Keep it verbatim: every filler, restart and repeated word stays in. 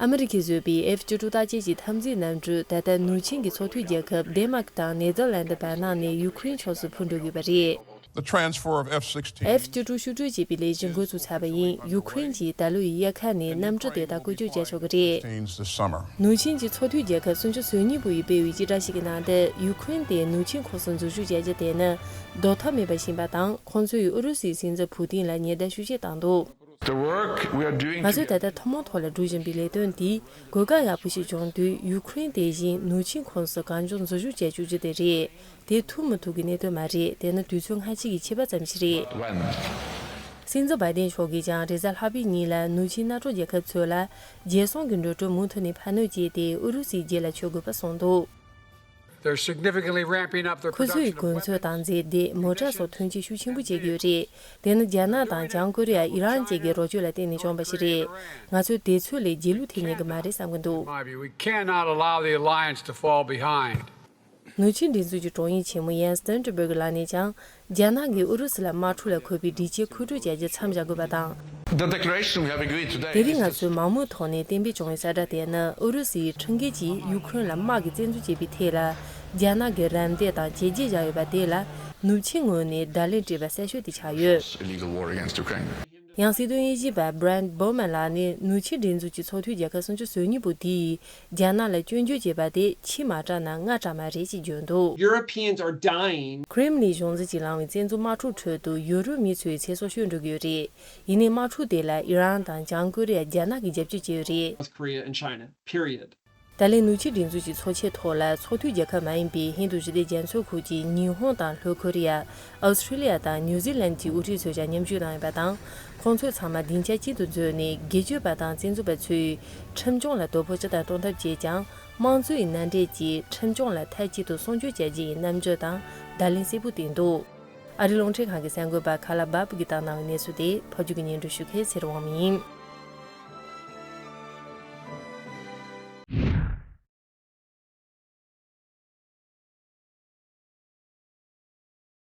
ཨ་མི་རི་ཁས་བཟོས་པའི་ཨེཕ་བཅུ་དྲུག་བརྟག་དཔྱད་ཀྱི་འཐབ་འཛིང་གནམ་གྲུ་ད་ལྟ་ནུབ་ཆིངས་ཀྱི་ཚོགས་འཐུས་རྒྱལ་ཁབ་ཌེན་མཱག་དང་ནེ་ཐར་ལན་ཌི་བར་གནང་ནས་ཡུ་ཁུ་རེན་ཕྱོགས་སུ་འཕུར་འགྲོ་དགོས་པ་རེད། The transfer of F sixteen. ཨེཕ་བཅུ་དྲུག་བཤུ་སྤྲོད་བྱེད་པའི་ལས་གཞི་འགོ་ཚུགས་ཚར་བ་ཡིན། ཡུ་ཁུ་རེན་གྱིས་ད་ལོ་ཡི་དབྱར་ཁ་ནས་གནམ་གྲུ་དེ་དག་བཀོལ་སྤྱོད་བྱ་ཆོག་གི་རེད། This summer. ནུབ་ཆིངས་ཀྱི་ཚོགས་འཐུས་རྒྱལ་ཁབ་སུམ་ཅུ་སོ་གཉིས་པོ་ཡིས་སྤེལ་བའི་སྤྱི་བསྒྲགས་ཤིག་གི་ནང་དུ། ཡུ་ཁུ་རེན་དེ་ནུབ་ཆིངས་ཁོངས་སུ་འཛུལ་ཞུགས་བྱ་རྒྱུ་དེ་ནི་ལྡོག་ཐབས་མེད་པ་ཞིག་ཡིན་པ་དང་། ཁོང་ཚོས་ཨུ་རུ་སུའི་སྲིད་འཛིན་ཕུ་ཏིན་ལ་ཉེན་བརྡ་ཤུགས་ཆེ་བཏང་འདུག The work we are doing ང་ཚོས་today ད་ལྟ་ཐུན་མོང་ཐོག་ལ་སྒྲུབ་བཞིན་པའི་ལས་དོན་འདིས་གོ་སྐབས་ཡག་པོ་ཞིག་བྱུང་དུས། ཡུ་ཁུ་རེན་དེ་བཞིན་ནུབ་ཆིངས་ཁོངས་སུ་གང་མགྱོགས་འཛུལ་ཞུགས་བྱེད་བཅུག་རྒྱུ་དེ་རེད། དེ་ཐུབ་མི་ཐུབ་ཀྱི་གནད་དོན་མ་རེད། དེ་ནི་དུས་ཚོད་སྔ་ཕྱི་གི་ཁྱད་པར་ཙམ་ཞིག་རེད། When? སྲིད་འཛིན་བྷའི་ཏིན་མཆོག་གིས་ཀྱང་རེས་གཟའ་ལྷག་པའི་ཉིན་ལ་ནུབ་ཆིངས་མནའ་གྲོགས་རྒྱལ་ཁབ་ཚོ་ལ་རྒྱལ་སྲུང་གི་འགྲོ་གྲོན་མུ་མཐུད་ནས་འཕར་སྣོན་བྱས་ཏེ། ཨུ་རུ་སུའི་རྗེས་ལ་ཆོད་དགོས་པ་གསུངས་འདུག They're significantly ramping up their ཁོ་ཚོས་production of གོ་མཚོན་དང་རྫས་མདེལ། མོ་ཊ་སོགས་ཐོན་སྐྱེད་ཤུགས་ཆེན་པོ་བྱེད་ཀྱི་ཡོད་རེད། དེ་ནི་རྒྱ་ནག་དང་བྱང་ཀོ་རི་ཡ། ཨི་རན་བཅས་ཀྱི་རོགས་སྐྱོར་ལ་བརྟེན་ནས་བྱུང་བ་ཞིག་རེད། ང་ཚོས་དེ་ཚོ་ལས་རྗེས་ལུས་ཐེབས་ཉན་གྱི་མ་རེད་བསམ་གྱི་འདུག We cannot allow the alliance to fall behind. ནུབ་ཆིངས་སྒྲིག་འཛུགས་ཀྱི་དྲུང་ཡིག་ཆེན་མོ་ཡན་སི་སྟོན་ཊེན་བྷར་གི་ལགས་ནས་ཀྱང་། རྒྱ་ནག་གིས་ཨུ་རུ་སུ་ལ་དམག་འཁྲུག་ལ་འཁོད་པའི་སྒྲིག་ཆས་མཁོ་སྤྲོད་བྱ་རྒྱུ་མཚམས་བཞག་དགོས་པ་དང་། The declaration we have agreed today དེ་རིང་ང་ཚོས་མང་མོས་ཐོག་ནས་གཏན་འབེབས་བྱུང་བའི་གསལ་བསྒྲགས་དེ་ནི། ཨུ་རུ་སུའི་ཁྲིམས་འགལ་གྱིས་ཡུ་ཁུ་རེན་ལ་དམག་གི་བཙན་འཛུལ་བྱས་པའི་ཐད་ལ། རྒྱ་ནག་གིས་རམ་འདེགས་དང་བྱས་རྗེས་བཞག་ཡོད་པ་དེ་ལ། ནུབ་ཆིངས་ངོས་ནས་བརྡ་ལན་སྤྲད་པ་གསལ་ཤོས་དེ་ཆགས་ཡོད། Illegal war against Ukraine. ཡང་སྲིད་དོན་དབྱེ་ཞིབ་པ་Brent Bowman ལགས་ནས། ནུབ་ཆིངས་སྒྲིག་འཛུགས་ཀྱི་ཚོགས་འཐུས་རྒྱལ་ཁབ་སུམ་ཅུ་སོ་གཉིས་པོ་དེས་རྒྱ་ནག་ལ་སྐྱོན་བརྗོད་བྱས་པ་དེ་ཕྱི་མ་དྲག་ན་སྔ་དྲག་མ་རེད་ཅེས་བརྗོད་འདུག Europeans are dying. ཁྲེམ་ལིན་གཞུང་འཛིན་གྱིས་ལངས་པའི་བཙན་འཛུལ་དམག་འཁྲུག་ཁྲོད་དུ་ཡུ་རོབ་མི་ཚོའི་ཚེ་སྲོག་ཤོར་འགྲོ་གི་ཡོད་རེད། ཡིན་ནའི་དམག་འཁྲུག་དེ་ལ་ཨི་རན་དང་བྱང་ཀོ་རི་ཡ། རྒྱ་ནག་གིས་རྒྱབ་སྐྱོར་བྱས་ཡོད་རེད། North Korea and China. Period. ད་ལན་ནུབ་ཆིངས་སྒྲིག་འཛུགས་ཀྱི་ཚོགས་ཆེན་ཐོག་ལ་ཚོགས་འཐུས་རྒྱལ་ཁབ་མ་ཡིན་པའི་ཧིན་རྡུ་ཞི་བདེ་རྒྱ་མཚོའི་ཁུལ་གྱི་ཉི་ཧོང་དང་ལྷོ་ཀོ་རི་ཡ། ཨོ་སི་ཁྲི་ལི་ཡ་དང་ནིའུ་ཛི་ལན་གྱི་དབུ་ཁྲིད་ཚོས་ཀྱང་མཉམ་ཞུགས་གནང་ཡོད་པ་དང་། ཁོང་ཚོས་ཚང་མ་སྡིངས་ཆ་གཅིག་ཏུ་འཛུལ་ནས། སྒེར་གཅོད་པ་དང་བཙན་འཛུལ་པ་ཚོས་ཁྲིམས་སྐྱོང་ལ་དོ་ཕོག་ཅི་ལྟར་གཏོང་ཐབས་བྱས་ཀྱང་། དམངས་གཙོའི་མནའ་འབྲེལ་གྱིས་ཁྲིམས་སྐྱོང་ལ་མཐའ་གཅིག་ཏུ་སྲུང་སྐྱོབ་བྱ་རྒྱུ་ཡི་རྣམ་འགྱུར་དང་བརྡ་ལན་གསལ་པོ་བསྟན་འདུག་ཨ་རིའི་རླུང་འཕྲིན་ཁང་གི་གསར་འགོད་པ་ཁ་ལ་བཱ་པུ་གིས་བཏང་གནང་བའི་གནས་ཚུལ་དེ་ཕབ་སྒྱུར་གྱིས་སྙན་སྒྲོན་ཞུ་མཁན་ཚེ་རིང་དབང་མོ་ཡིན།